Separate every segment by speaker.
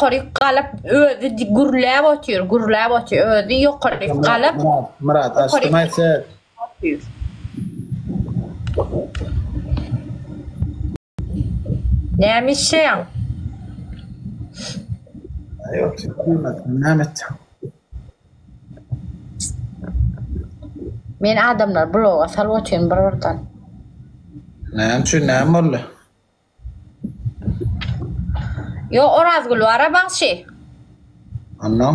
Speaker 1: ýokaryk galyp özi gürläp otyr, gürläp otyr, özi ýokaryk galyp.
Speaker 2: Myrat, Myrat açdym aý ses.
Speaker 1: Näme işleýäň?
Speaker 2: Aý otyr, näme etjek?
Speaker 1: Men adamlary bloga salyp otyryn bir birden.
Speaker 2: Näme üçin näme boldy?
Speaker 1: Ýok Orazgül bara bagşy.
Speaker 2: Onnoň?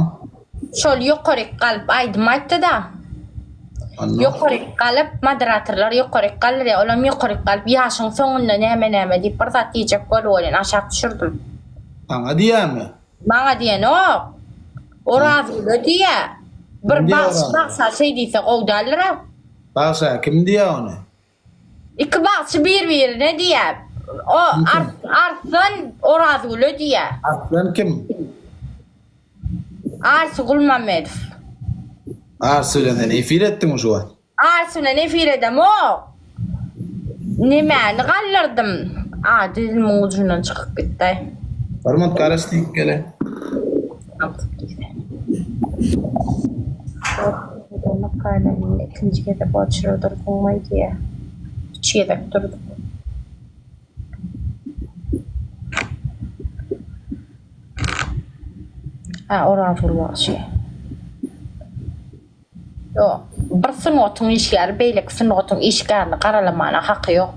Speaker 1: Şol ýokaryk galyp aýdym aýtdy-da.
Speaker 2: Onnoň?
Speaker 1: Ýokaryk galyp moderatorlar ýokaryk galdyrýar. Olam ýokaryk galyp ýaşyň soňunda näme näme diýip bir zat diýjek boldy welin aşak düşürdim.
Speaker 2: Saňa diýýärmi?
Speaker 1: Maňa diýenok. Orazgüle diýýär. Bir
Speaker 2: Kim diýýär
Speaker 1: bagşy
Speaker 2: Orazgül?
Speaker 1: bagşa şeý diýse gowy däldir-ä.
Speaker 2: Bagşa kim diýýär ony?
Speaker 1: Iki bagçy bir-birine diýýär. O Arslan Orazgüle diýýär.
Speaker 2: Arslan kim?
Speaker 1: Arsy Gulmammedow.
Speaker 2: Arsy bilen sen efir etdiňmi şu wagt?
Speaker 1: Arsy bilen efir edemok. Nemäni galdyrdym? Ady dilimiň ujundan çykyp gitdi.
Speaker 2: Bir minut garaş diýip gele.
Speaker 1: Ikinji gezek oçura durduňmaý diýýä. Üç gezek durdum. Hä, Orazgül bagşy. Ýok, bir sungatyň işgäri beýleki sungatyň işgärini garalamana haky ýok.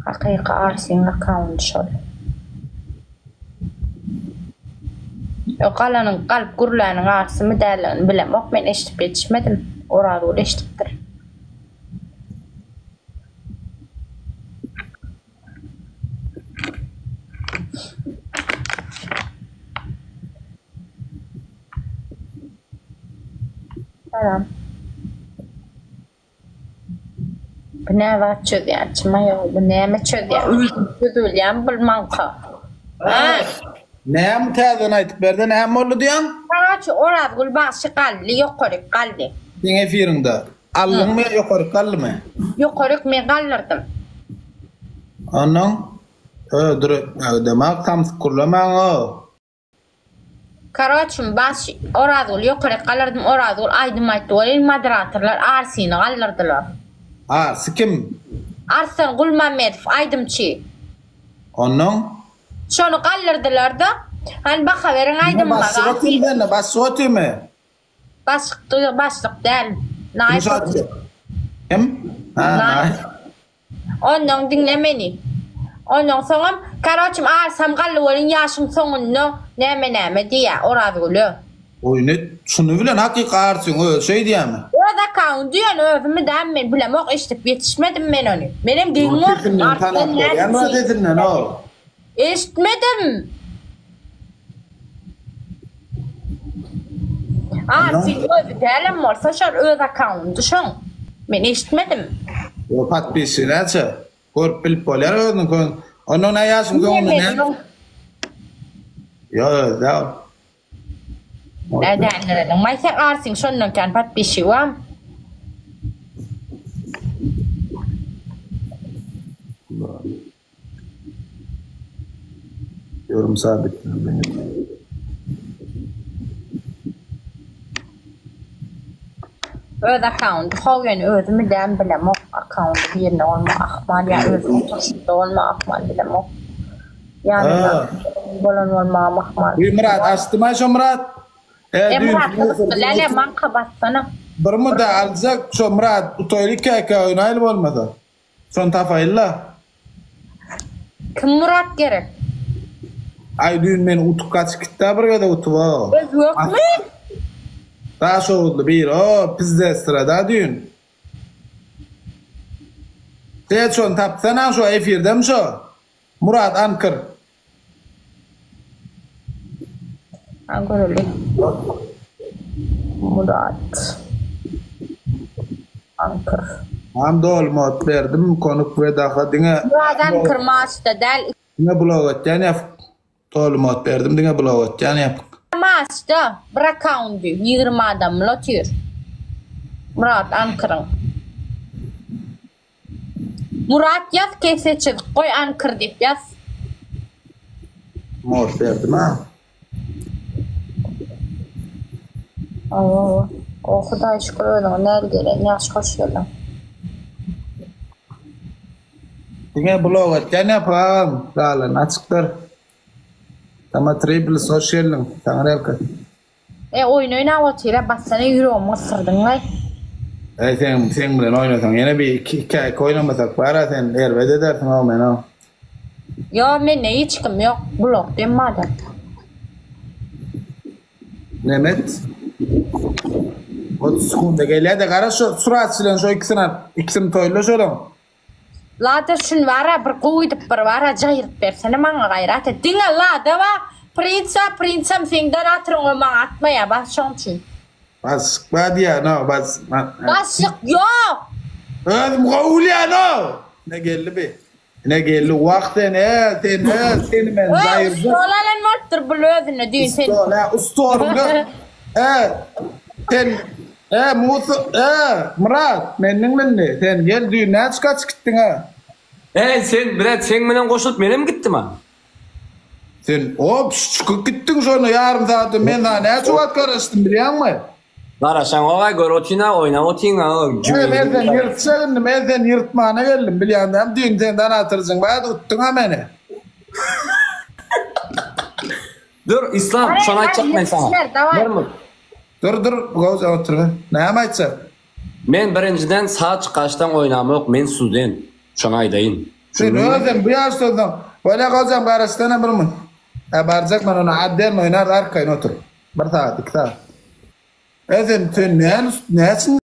Speaker 1: Hakyky Arsyň akkaundy şol. Ýok galanyň galyp gürläniň arsymy däldigini bilemok men eşidip ýetişmedim. Orazgül eşidipdir. Salam. Bu nä zat çözýän çymaýow bu näme çözýär çözülýän bul maňka. Ha?
Speaker 2: Näme täzeden aýtyp berde näme boldy diýýäň?
Speaker 1: Karoçi Orazgül bagşy galdy ýokaryk galdy.
Speaker 2: Seň efiriňde aldyňmy ýokaryk galdymy?
Speaker 1: Ýokaryk men galdyrdym.
Speaker 2: Onnoň ö dur etmäge samsyk gürlemäň-ow.
Speaker 1: Karoçim baş Orazgül ýokaryk galyrdym Orazgül aýdym aýtdy welin moderatorlar Arsyny galdyrdylar.
Speaker 2: Arsy kim?
Speaker 1: Arslan Gulmammedow aýdymçy.
Speaker 2: Onnoň?
Speaker 1: Şony galdyrdylarda hany baha beriň aýdymyma
Speaker 2: Başlyk otymy sende başlyk otymy?
Speaker 1: Başlyk başlyk däl. Naýyp.
Speaker 2: Kim? Ha naýyp.
Speaker 1: Onnoň diňle meni. Onnoň soňam karoçim arsam gally welin ýaşyň soňunda näme näme diýýä Orazgüle.
Speaker 2: Oý net şuny bilen hakyky arsyň özi şeý diýýämi?
Speaker 1: Öz akkaundy ýöne özümi dämi men bilemok eşidip ýetişmedim men ony. Menem geň gördüm
Speaker 2: Sesinden tanap bolýamy sesinden o.
Speaker 1: Eşitmedim. Arsyň özi dälem bolsa şol öz akkaundy şoň. Men eşitmedim.
Speaker 2: Ýok podpisçigi näçe? Görüp bilip bolýar özüniň kön. Ondan nä ýaşyň soňunda nä? Ýok özi däl.
Speaker 1: Nädändireliň. Maý sen Arsyň şondan kän podpisçigi barmy?
Speaker 2: Yorum sabit.
Speaker 1: Öz akkaundy how ýöne özümi däl bilemok akkaundy birine bolma ahmal ýa öz oturşykda bolma ahmal bilemok. Ýanynda bolan bolmagam ahmal.
Speaker 2: Bir Myrat açdymaý şo Myrat.
Speaker 1: E Myrat gyzykly läle maňka bassana.
Speaker 2: Bir muda aljak şo Myrat utaýly käkä oýnaýly bolmasa. Şony tapaýyl-la.
Speaker 1: Kim Murat gerek?
Speaker 2: Aý düýn meni utup gaçyp gitdä bir gezek utup-a.
Speaker 1: Özbekmi?
Speaker 2: Daşoguzly biri-o, pizdestra-da düýn. Sen şony tapsana şo efirdemi şo? Murat Ankyr.
Speaker 1: Ha göreli. Murat. Ankyr.
Speaker 2: Mam doly mod berdim konuk we daha diňe
Speaker 1: Murat Ankyr maçda däl.
Speaker 2: Diňe blok etýän ýapyk. Doly mod berdim diňe blok etýän ýapyk.
Speaker 1: ýaşda bir akkaundy 20 adamly otyr. Murat Ankyryň. Murat ýaz kese çyzyk goý Ankyr diýip ýaz.
Speaker 2: Mod berdim ha.
Speaker 1: Awa. O Hudaý şükür özüňe näl gelen ýagşy hoş geldiň.
Speaker 2: Diňe blok etýän ýapyk agam galany açykdyr. Tama Triples hoş geldiň. Saňa relka.
Speaker 1: E oýun oýnap otyra bassana ýüregimi gysdyrdyňlaý.
Speaker 2: Eý sen seň bilen oýnasaň ýene bir iki iki iki oýnamasak bara sen erbet edersiň o meni.
Speaker 1: Ýo mende hiç kim ýok blok dem adam.
Speaker 2: Nemet. 30 sekunda gelýär-de gara şu surat bilen şu ikisini ikisini toýla şolaň.
Speaker 1: Lada şuny bara bir gowy edip bir bara jaýryp bersene maňa gaýrat et. Diňe Lada bar. Prinsa prinsam seň donatyryň o maňa atmaýar bas şoň üçin.
Speaker 2: Başlyk bar diýýän o bas.
Speaker 1: Başlyk ýok.
Speaker 2: Özüm gowy bilýän o. Ine geldi bi. Ine geldi wah sen e sen e seni men jaýyrjak.
Speaker 1: Stol alan bolupdyr bul özüne düýn sen.
Speaker 2: Stol e stoluň e sen E, Musa, e, Myrat, meniň mindi. Sen gel, düýn näçe gaçyp gitdiň-ä?
Speaker 3: Eý, sen, brat, seň bilen goşulyp menem gitdim-a.
Speaker 2: Sen, op, çykyp gitdiň şonda ýarym sagatda, men saňa näçe wagt garaşdym bilýäňmi?
Speaker 3: Garaşaňog-a, görüp otyryn-a, oýnap otyryn-a,
Speaker 2: E, men seni ýyrtjak indi, men seni ýyrtmana geldim, bilýäň dämi, düýn seň donatorjyň bardy, utduň-a meni.
Speaker 3: Dur, Islam, şony aýtjak men saňa. Bir
Speaker 2: Dur dur gowja otur be. Näme aýtjak?
Speaker 3: Men birinjiden saç gaşdan oýnamok men student. Şony aýdaýyn.
Speaker 2: Sen özem bu ýaşdan soň bolýa gojam garaşsana bir mun. Hä barjak men ony otdelno oýnarys arkaýyn otur. Bir sagat iki sagat. E sen sen näme näçin.